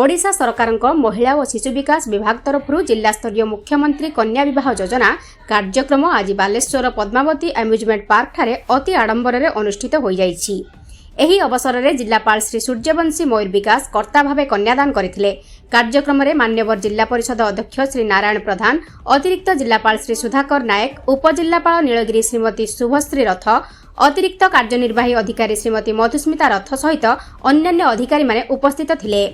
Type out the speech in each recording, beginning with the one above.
ଓଡ଼ିଶା ସରକାରଙ୍କ ମହିଳା ଓ ଶିଶୁ ବିକାଶ ବିଭାଗ ତରଫରୁ ଜିଲ୍ଲାସ୍ତରୀୟ ମୁଖ୍ୟମନ୍ତ୍ରୀ କନ୍ୟା ବିବାହ ଯୋଜନା କାର୍ଯ୍ୟକ୍ରମ ଆଜି ବାଲେଶ୍ୱର ପଦ୍ମାବତୀ ଆମ୍ୟୁଜମେଣ୍ଟ ପାର୍କଠାରେ ଅତି ଆଡମ୍ବରରେ ଅନୁଷ୍ଠିତ ହୋଇଯାଇଛି। ଏହି ଅବସରରେ ଜିଲ୍ଲାପାଳ ଶ୍ରୀ ସୂର୍ଯ୍ୟବଂଶୀ ମୟୂର ବିକାଶ କର୍ତ୍ତା ଭାବେ କନ୍ୟାଦାନ କରିଥିଲେ। କାର୍ଯ୍ୟକ୍ରମରେ ମାନ୍ୟବର ଜିଲ୍ଲା ପରିଷଦ ଅଧ୍ୟକ୍ଷ ଶ୍ରୀ ନାରାୟଣ ପ୍ରଧାନ, ଅତିରିକ୍ତ ଜିଲ୍ଲାପାଳ ଶ୍ରୀ ସୁଧାକର ନାୟକ, ଉପଜିଲ୍ଲାପାଳ ନୀଳଗିରି ଶ୍ରୀମତୀ ଶୁଭଶ୍ରୀ ରଥ, ଅତିରିକ୍ତ କାର୍ଯ୍ୟନିର୍ବାହୀ ଅଧିକାରୀ ଶ୍ରୀମତୀ ମଧୁସ୍ମିତା ରଥ ସହିତ ଅନ୍ୟାନ୍ୟ ଅଧିକାରୀମାନେ ଉପସ୍ଥିତ ଥିଲେ।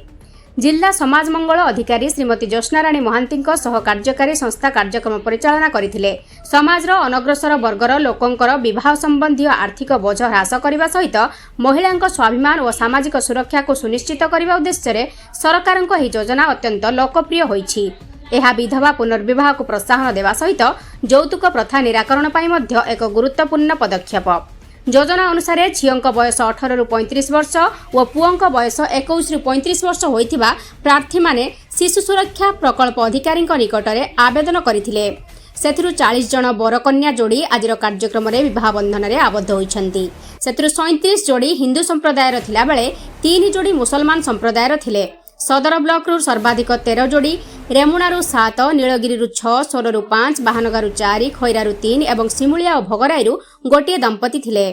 ଜିଲ୍ଲା ସମାଜ ମଙ୍ଗଳ ଅଧିକାରୀ ଶ୍ରୀମତୀ ଜ୍ୟୋତ୍ସ୍ନାରାଣୀ ମହାନ୍ତିଙ୍କ ସହ କାର୍ଯ୍ୟକାରୀ ସଂସ୍ଥା କାର୍ଯ୍ୟକ୍ରମ ପରିଚାଳନା କରିଥିଲେ। ସମାଜର ଅନଗ୍ରସର ବର୍ଗର ଲୋକଙ୍କର ବିବାହ ସମ୍ବନ୍ଧୀୟ ଆର୍ଥିକ ବୋଝ ହ୍ରାସ କରିବା ସହିତ ମହିଳାଙ୍କ ସ୍ୱାଭିମାନ ଓ ସାମାଜିକ ସୁରକ୍ଷାକୁ ସୁନିଶ୍ଚିତ କରିବା ଉଦ୍ଦେଶ୍ୟରେ ସରକାରଙ୍କ ଏହି ଯୋଜନା ଅତ୍ୟନ୍ତ ଲୋକପ୍ରିୟ ହୋଇଛି। ଏହା ବିଧବା ପୁନର୍ବିବାହକୁ ପ୍ରୋତ୍ସାହନ ଦେବା ସହିତ ଯୌତୁକ ପ୍ରଥା ନିରାକରଣ ପାଇଁ ମଧ୍ୟ ଏକ ଗୁରୁତ୍ୱପୂର୍ଣ୍ଣ ପଦକ୍ଷେପ। ଯୋଜନା ଅନୁସାରେ ଝିଅଙ୍କ ବୟସ 18ରୁ 35 ବର୍ଷ ଓ ପୁଅଙ୍କ ବୟସ 21ରୁ 35 ବର୍ଷ ହୋଇଥିବା ପ୍ରାର୍ଥୀମାନେ ଶିଶୁ ସୁରକ୍ଷା ପ୍ରକଳ୍ପ ଅଧିକାରୀଙ୍କ ନିକଟରେ ଆବେଦନ କରିଥିଲେ। ସେଥିରୁ 40 ଜଣ ବରକନ୍ୟା ଯୋଡ଼ି ଆଜିର କାର୍ଯ୍ୟକ୍ରମରେ ବିବାହ ବନ୍ଧନରେ ଆବଦ୍ଧ ହୋଇଛନ୍ତି। ସେଥିରୁ 37 ଯୋଡ଼ି ହିନ୍ଦୁ ସମ୍ପ୍ରଦାୟର ଥିଲାବେଳେ ତିନି ଯୋଡ଼ି ମୁସଲମାନ ସମ୍ପ୍ରଦାୟର ଥିଲେ। ସଦର ବ୍ଲକରୁ ସର୍ବାଧିକ 13 ଯୋଡ଼ି, ରେମୁଣାରୁ 7, ନୀଳଗିରିରୁ 6, ସୋରରୁ 5, ବାହାନଗାରୁ 4, ଖଇରାରୁ 3 ଏବଂ ସିମୁଳିଆ ଓ ଭୋଗରାଇରୁ ଗୋଟିଏ ଦମ୍ପତି ଥିଲେ।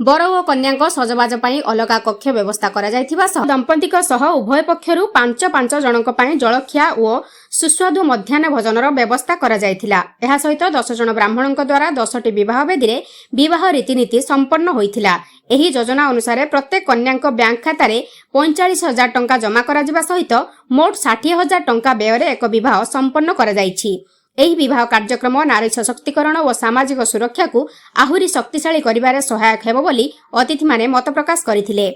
ବର ଓ କନ୍ୟାଙ୍କ ସଜବାଜ ପାଇଁ ଅଲଗା କକ୍ଷ ବ୍ୟବସ୍ଥା କରାଯାଇଥିବା ସହ ଦମ୍ପତିଙ୍କ ସହ ଉଭୟ ପକ୍ଷରୁ ପାଞ୍ଚ ପାଞ୍ଚ ଜଣଙ୍କ ପାଇଁ ଜଳଖିଆ ଓ ସୁସ୍ୱାଦୁ ମଧ୍ୟାହ୍ନ ଭୋଜନର ବ୍ୟବସ୍ଥା କରାଯାଇଥିଲା। ଏହା ସହିତ 10 ଜଣ ବ୍ରାହ୍ମଣଙ୍କ ଦ୍ୱାରା 10ଟି ବିବାହ ବେଦୀରେ ବିବାହ ରୀତିନୀତି ସମ୍ପନ୍ନ ହୋଇଥିଲା। ଏହି ଯୋଜନା ଅନୁସାରେ ପ୍ରତ୍ୟେକ କନ୍ୟାଙ୍କ ବ୍ୟାଙ୍କ ଖାତାରେ 45,000 ଟଙ୍କା ଜମା କରାଯିବା ସହିତ ମୋଟ 60,000 ଟଙ୍କା ବ୍ୟୟରେ ଏକ ବିବାହ ସମ୍ପନ୍ନ କରାଯାଇଛି। ଏହି ବିବାହ କାର୍ଯ୍ୟକ୍ରମ ନାରୀ ସଶକ୍ତିକରଣ ଓ ସାମାଜିକ ସୁରକ୍ଷାକୁ ଆହୁରି ଶକ୍ତିଶାଳୀ କରିବାରେ ସହାୟକ ହେବ ବୋଲି ଅତିଥିମାନେ ମତ ପ୍ରକାଶ କରିଥିଲେ।